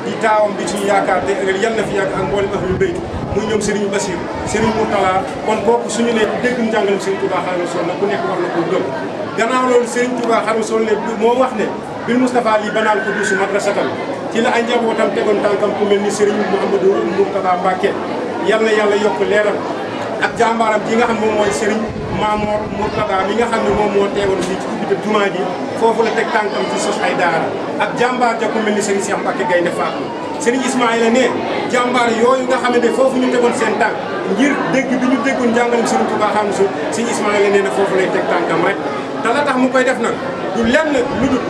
di taawam di suñu yaakaar te yal na fi yàgg ak mboolem ahlul bayt muy ñoom Serigne Bassir Serigne Mourtala kon kooku suñu ne dégg njàngalem Serigne Touba Xaadimu Rasuul nag ku nekk war na koo gëm gannaaw loolu Serigne Touba Xaadimu Rasuul ne moo wax ne bil Moustapha li banaan ko duusu madrasatam ci la ay njabootam tegoon tànkam ku mel ni Serigne Mouhamadou Mourtada Mbacké yal na yàlla yokk leeral ak jàmbaaram ji nga xam moom mooy Serigne Mamour Mourtada mi nga xam ne moom moo teewoon fii ci ubbite jumaa ji foofu la teg tànkam ci sos ay daara ak jàmbaar ja ku mel ni Serigne Cheikh Mbacké Gaynde Fatma Serigne Ismaïla ne jàmbaar yooyu nga xamante foofu ñu tegoon seen tànk ngir dégg bi ñu déggoon njàngalem Serigne Touba Xaadimu Rasuul Serigne Ismaïla nee na foofu lay teg tànkam rek te la tax mu koy def nag du lenn lu dul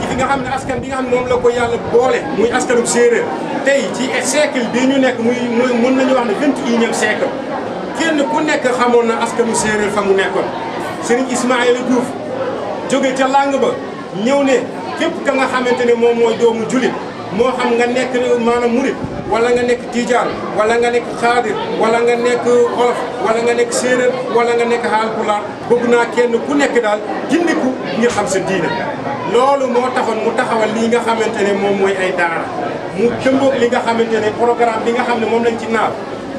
ci fi nga xam ne askan bi nga xam ne moom la ko yàlla boole muy askanub séeréer tey ci siècle bii ñu nekk muy mën nañu wax ne 21e siècle kenn ku nekk xamoon na askanu séeréer fa mu nekkoon Serigne Ismaïla Diouf jóge ca làng ba ñëw ne képp ka nga xamante ne moom mooy doomu julit moo xam nga nekk maanaam murit wala nga nekk tijaan wala nga nekk xaadir wala nga nekk olof wala nga nekk séeréer wala nga nekk haalpulaar bëgg naa kenn ku nekk daal gindiku ngir xam sa diina loolu moo taxoon mu taxawal lii nga xamante ne moom mooy ay daara mu tëmboog li nga xamante ne programme bi nga xam ne moom lañ ci naal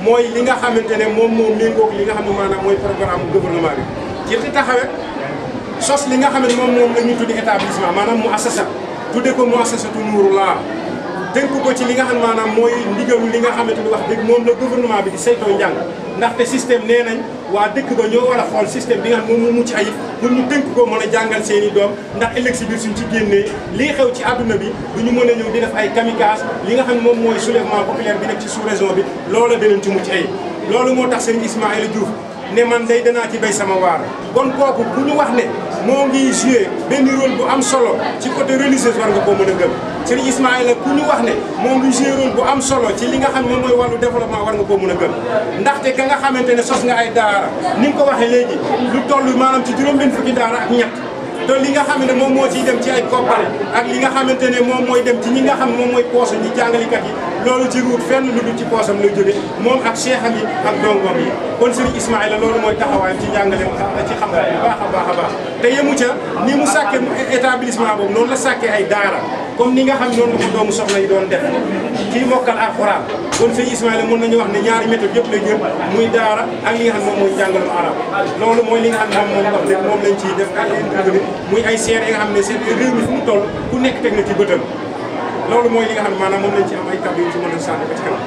mooy li nga xamante ne moom moo méngoog li nga xam ne maanaam mooy programme gouvernement bi ci taxawet sos li nga xam ne moom la ñuy tuddi établissement maanaam mu assasa tudde ko mu assasatu Nuurullah tënk ko ci li nga xam maanaam mooy ndigalu li nga xamante ni wax dëgg moom la gouvernement bi di saytoo njàng ndaxte système nee nañ waa dëkk ba ñoo war a xool système bi nga xam moom mu mucc ayib pour ñu tënk ko mën a jàngal seen i doom ndax ëllëg si biir suñ ci génnee lii xew ci àdduna bi du ñu mën a ñëw di def ay kamikaze li nga xam moom mooy soulèvement populaire bi nekk ci sous-région bi loola dinañ ci mucc ayib loolu moo tax Serigne Ismaïla Diouf ne man day danaa ci béy sama waar kon kooku bu ñu wax ne moo ngi joué benn rôle bu am solo ci côté religieuse war nga koo mën a gëm Serigne Ismaïla ku ñu wax ne moo ngi joué rôle bu am solo ci li nga xam moom mooy wàllu développement war nga koo mën a gëm ndaxte ka nga xamante ne sos nga ay daara ni nga ko waxee léegi lu toll maanaam ci juróom-benn fukki daara ak ñett te li nga xam ne moom moo ciy dem ci ay koppar ak li nga xamante ne moom mooy dem ci ñi nga xam ne moom mooy poosu ñi jàngalikat yi loolu ci ruut fenn lu dul ci poosam lay jóge moom ak seexam yi ak dongoom yi kon Serigne Ismaïla loolu mooy taxawaayam ci njàngaleem ci xam-xam bu baax a baax a baax te yemu ca ni mu sàkkee établissement boobu noonu la sàkkee ay daara comme ni nga xam noonu la ko doomu soxna yi doon def kii mokkal alxuraan kon Serigne Ismaïla mën nañu wax ne ñaari méthode yëpp lay jël muy daara ak li nga xam moom mooy njàngalem arab loolu mooy li nga xam ne moom wax dëgg moom lañ ciy def ak muy ay seer yi nga xam ne seen réew mi fu mu toll ku nekk teg na ci bëtam loolu mooy li nga xam ne maanaam moom lañ ci am ay kàddu yu ci mën a sànni ba ci kanam